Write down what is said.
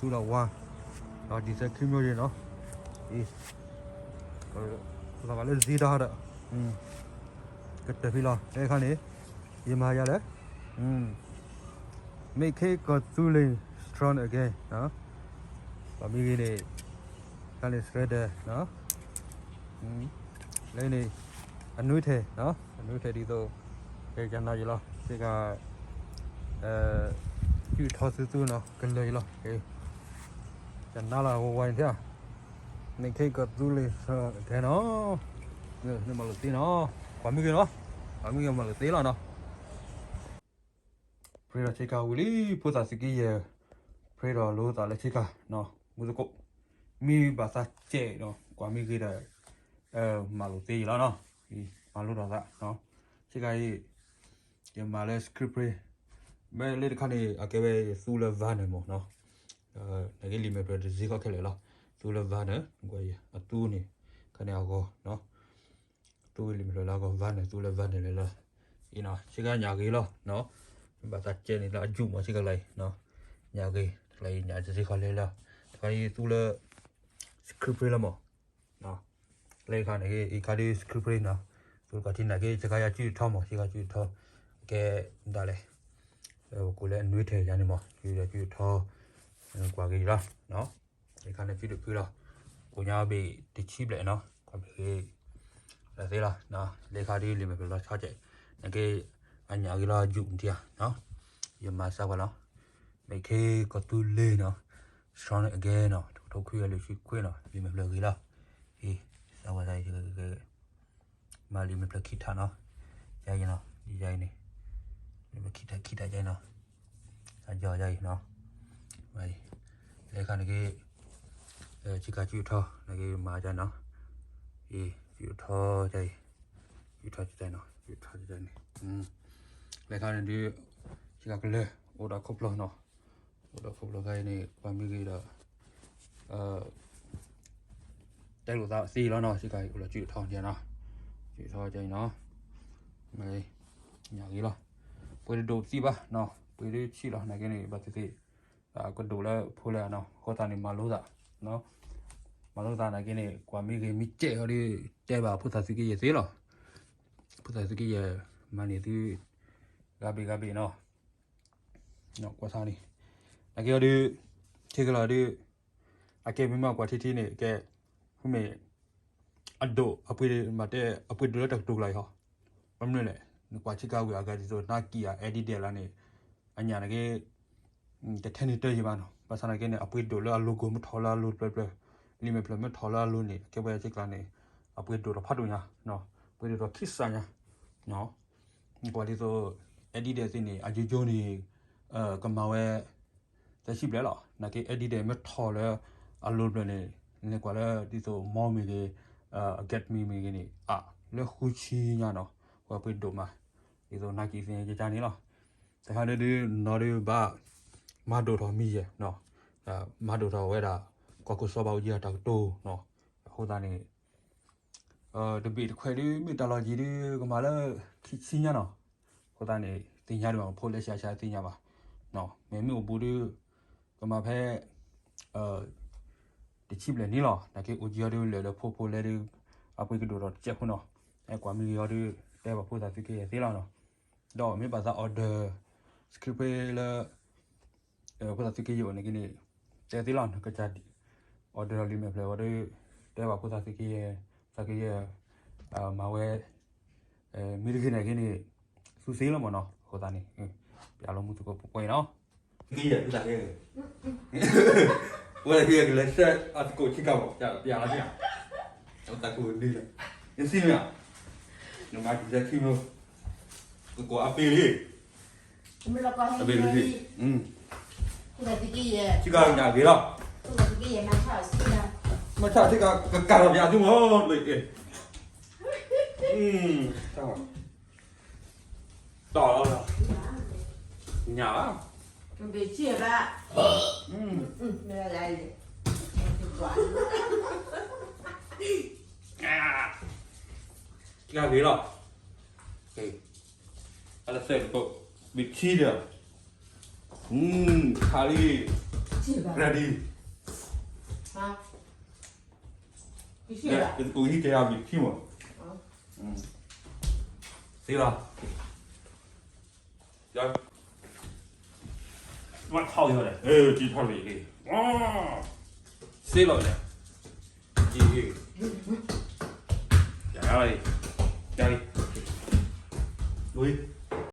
သူလီၤဝါ, ဒီးဒ်သိးခံမျိုးရယ်နော်, အံၤ, လီၤဂာ်လၢ စံတၢ်ဟီဒီး, ကတၢၢ်ဖံလီၤ အဲခါန့ၣ်, ယမၤယၤလဲၣ်, make Call Thulin strong again, ပှၤမ့ၢ်ဂ့ၤန့ၣ်, ခါန့ၣ် shredder, လၢန့ၣ်, အနွံထဲ, အနွံထဲဒ်သိး, ကနၤယလီၤ စ့ကၤ, စုၣ်ထီသုသုနီၤ ကလၢာ်ယလီၤ, ကနၤလီၤဝဲဝဲန့ၣ်, make Call Thulin strong againနီၤ, မၤလိာ်သ့နီၤ, ပှၤမ့ၢ်ဂ့ၤနီၤ, ပှၤမ့ၢ်ဂ့ၤမၤလိာ်သ့လီၤနီၤ. ဖဲဒီးဆ့ကၤဝံၤလံ ဖိသၣ်သုးက့ယဲၢ်, ဖဲဒီးလိသးလၢဆ့ကၤ, မူသကိး, မ့ၢ်ဘၣ်သးကဲးနီၤ ကွၢ်မ့ၢ်ဂ့ၤဒီး, မၤလိာ်သ့ယလီၤနီၤ, မၤလိဒီးသး, ဆ့ကၤအံၤ, ယမၤလၢ screen print, မ့ၢ်လၢတခါန့ၣ် အကဲဝဲသူလၢ vinyl မးနီၤ, နကလံာ်မဲာ်ဖျၢၣ်တစ့ခီခဲလၢာ်လီၤ, သူလၢ vinyl, အသူန့ၣ်, ခါန့ၣ်အဂီၢ် သူဝဲလံာ်မဲာ်ဖျၢၣ်လၢအဂီၢ် vinyl သူလၢ vinyl လဲၤလၢ, အံၤနီၤ ဆ့ကၤညၣ်ဂ့ၤလီၤ, ဘၣ်သးကဲးန့ၣ်လၢအယူၢ်မးဆ့ကၤလၢအံၤ, ညၣ်ဂ့ၤ, တခါအံၤညၣ်တစ့ခီလဲၤလၢ, တခါအံၤသူလၢ, screen print လီၤမး, လၢခါန့ၣ် အံၤခါဒုး screen print နီၤ, သူကီၢ်ထံနာ်က့ ဆ့ကၤယၤစုၣ်ထီမး ဆ့ကၤစုၣ်ထီ, ကဲ, ဒၣ်လဲာ်, ပကိးလၢအနွံထဲယၤန့ၣ်မး စုၣ်ထီ, ကွၢ်က့ၤလီၤ လၢခါန့ၣ် စုၣ်တဖုလီၤ, ကိးညါဘ့ၣ်တဆံဘျဲၣ်နီၤ ကွၢ်ဘ့ၣ်ဂ့ၤ, လၢသ့လီၤ, လၢခါဒုးလံာ်မဲာ်ဖျၢၣ်လီၤဆီကဲး, နာ်က့, အညၣ်ဂ့ၤလီၤယူၢ်မးထံဧါ, ယမၤစၢၤပှၤလီၤ, make Call Thulinနီၤ, strong againနီၤ ထိၣ်ခွံအလၢာ်ဆံခွံနီၤ လံာ်မဲာ်ဖျၢၣ်ဂ့ၤလီၤ, အံၤ, စၢၤဝဲဒၣ် မၤလံာ်မဲာ်ဖျၢၣ်ခံထးနီၤ, ယၤအံၤနီၤ ယၤအံၤန့ၣ်, လံာ်မဲာ်ဖျၢၣ်ခံထးခံထးယၤအံၤနီၤ, အယီၤယၤအံၤနီၤ, လၢခါန့ၣ်က့, ဆ့ကၤစုၣ်ထီ နာ်က့မၤယၤနီၤ, အံၤ စုၣ်ထီယၤအံၤ, စုၣ်ထီယၤအံၤနီၤ စုၣ်ထီယၤအံၤန့ၣ်, လၢခါန့ၣ်ဒုး, ဆ့ကၤကလၢာ် အိၣ်ဒီးခိၣ်ဖျီနီၤ, အိၣ်ဒီးခိၣ်ဖျီခါအံၤန့ၣ် ပှၤမ့ၢ်ဂ့ၤဒီး တဲလိာ်သးသ့လီၤနီၤ ဆ့ကၤအံၤအိၣ်လီၤစုၣ်ထီန့ၣ်နီၤ, စုၣ်ထီကဲအံၤနီၤ, ညၣ်ဂ့ၤလီၤ, ပှ့ၤတဒိၣ်သံဘၣ်နီၤ ပှ့ၤဒုးဆံးလီၤ နာ်က့န့ၣ် ဘၣ်သ့ၣ်သ့ၣ်, ကဒိၣ်လၢဖိလၢနီၤ အဃိသတးန့ၣ် မၤလိသး, မၤလိသးနာ်က့န့ၣ် ကွၢ်မ့ၢ်ဂ့ၤမ့ၢ်ကဲးအီၤဒီး တဲဘၣ်ဖိသၣ်သုးက့ယဲၢ်သ့လီၤ, ဖိသၣ်သုးက့ယဲၢ် မၤန့ၢ်သု, ဂၤဘ့ၣ်ဂၤဘ့ၣ်နီၤ ကွၢ်ဆါန့ၣ်, နာ်က့အီၤဒုး, ထံကလီၤဒုး, အကဲမ့ၢ်မ့ၢ်ကွၢ်ထံထံန့ၣ် ကဲ, မ့ၢ်, အဒိၣ်အပှ့ၤမၤတဲ အပှ့ၤဒိၣ်လၢတၢ်ကတိၤကျါအံၤဟီ, ဘၣ်မနုၤလဲၣ်, နကွၢ်ဆ့ကၤဝံၤအဂၤဒ်သိး Nike အ Adidas လၢန့ၣ်, အညၣ်နာ်က့ တထဲန့ၣ်တၢ်ယံၤဘၣ်နီၤ ဘၣ်ဆၣ်နာ်က့န့ၣ် အပှ့ၤဒိၣ်လၢအ logo မ့ၢ်ထီၣ်လၢအလိၤတဖျၢၣ်တဖျၢၣ်, လံာ်မဲာ်ဖျၢၣ်မ့ၢ်ထီၣ်လၢအလိၤန့ၣ် အကဲဝဲဆ့ကၤန့ၣ်, အပှ့ၤဒိၣ်ထီၣ်ဖးဒိၣ်ညါ, ပှ့ၤဒိၣ်ထီၣ်ခံစးညါ, ကွၢ်ဒ်သိး, Adidas သ့ၣ်န့ၣ် အယိယိန့ၣ်, ကမၤဝဲ, သၢဆံဘျဲၣ်လီၤ နာ်က့ Adidas မ့ၢ်ထီၣ်လၢ, အလိၤတဖျၢၣ်န့ၣ်, နကွၢ်လၢဒ်သိး mall မ့ၢ်ဂ့ၤ, Gap မ့ၢ်ဂ့ၤန့ၣ် အါ, လၢဃုဆံညါနီၤ ပှၤပှ့ၤဒိၣ်မး, ဒ်သိး Nike သ့ၣ်ညါန့ၣ်လီၤ, တခါဒုဒုနီၤဒုဘၣ်, မၤဒိၣ်ထီၣ်မံၤယဲၢ်နီၤ, မၤဒိၣ်ထီၣ်ဝဲဒၣ်, ကီၢ်ခိၣ်စီၤဘးအူကၠံအတၢ်ကတိၤနီၤ, အဃိသတးန့ၣ် တဘ့ၣ်တခွဲးဒု မ့ၢ်တၢ်လီၢ်ယံၤဒု ကမၤလၢခံဆံညါနီၤ, အဃိသတးန့ၣ် သ့ၣ်ညါဒံးဘၣ် ဖိလၢဆံးဆံးသ့ၣ်ညါဘၣ်, မ့မ့ၢ်အိၣ်ဘူးဒု, ကမၤဖဲ, တဆံဘျဲၣ်န့ၣ်လီၤ နာ်က့အိၣ်ကံအီၤဒု လဲၤလၢဖိဖိလဲဒု, အပှ့ၤကဒိၣ်ထီၣ်တစဲးဖိနီၤ, အဲကွၢ်မ့ၢ်ဂ့ၤအီၤဒု, တဲဘၣ်ဖိသၣ်သုးက့ယဲၢ်သ့လီၤနီၤ, ဒီးမ့ၢ်ဘၣ်သး order, screen print လၢ ဖိသၣ်သုးက့ယဲၢ်အိၣ်န့ၣ်က့န့ၣ်, တဲသ့လီၤ နကစၢ်, order လံာ်မဲာ်ဖျၢၣ်ဝဲဒၣ်, တဲဘၣ်ဖိသၣ်သုးက့ယဲၢ်, သးက့ယဲၢ်, မၤဝဲ, မ့ၢ်တဂ့ၤန့ၣ်က့န့ၣ်, သူသ့လီၤမ့ၢ်နီၤ အဃိသတးန့ၣ်, ပျဲလီၤမူသကိးပှဲၤနီၤ, က့ယဲၢ်ဖိသၣ်က့, ဝဲက့ၤကလဲၤဆှၢအသကိးဆ့ကၤမး, ပျဲလီၤ, အသကိးဒ်လဲၣ်, ယစံးမ့ၢ်ဧါ, နမၤတံၤသဲခံမ့ၢ်, သကိးအပ့ၤလံ အဘ့ၣ်လံ, ဆ့ကၤညၣ်ဂ့ၤလီၤ, မ့ၢ်ဆၣ်ဆ့ကၤကကးလီၤပျးသုမ့ၢ်, တီၢ်လီၤ, ညၣ်ဘၣ်, ဆ့ကၤဂ့ၤလီၤ, အလၢသဲးတကိး, ဘံထံဒီး, ခါလံ, ready. ကဟံးတဲအဘံထံမး, သ့လီၤ, မ့ၢ်ထီၣ်ယီၤလဲၣ်, ထီၣ်တဘ့ၣ်လံ, သ့လီၤလဲၣ်, ယၤလံ, ယၤလံ, ဝံၤ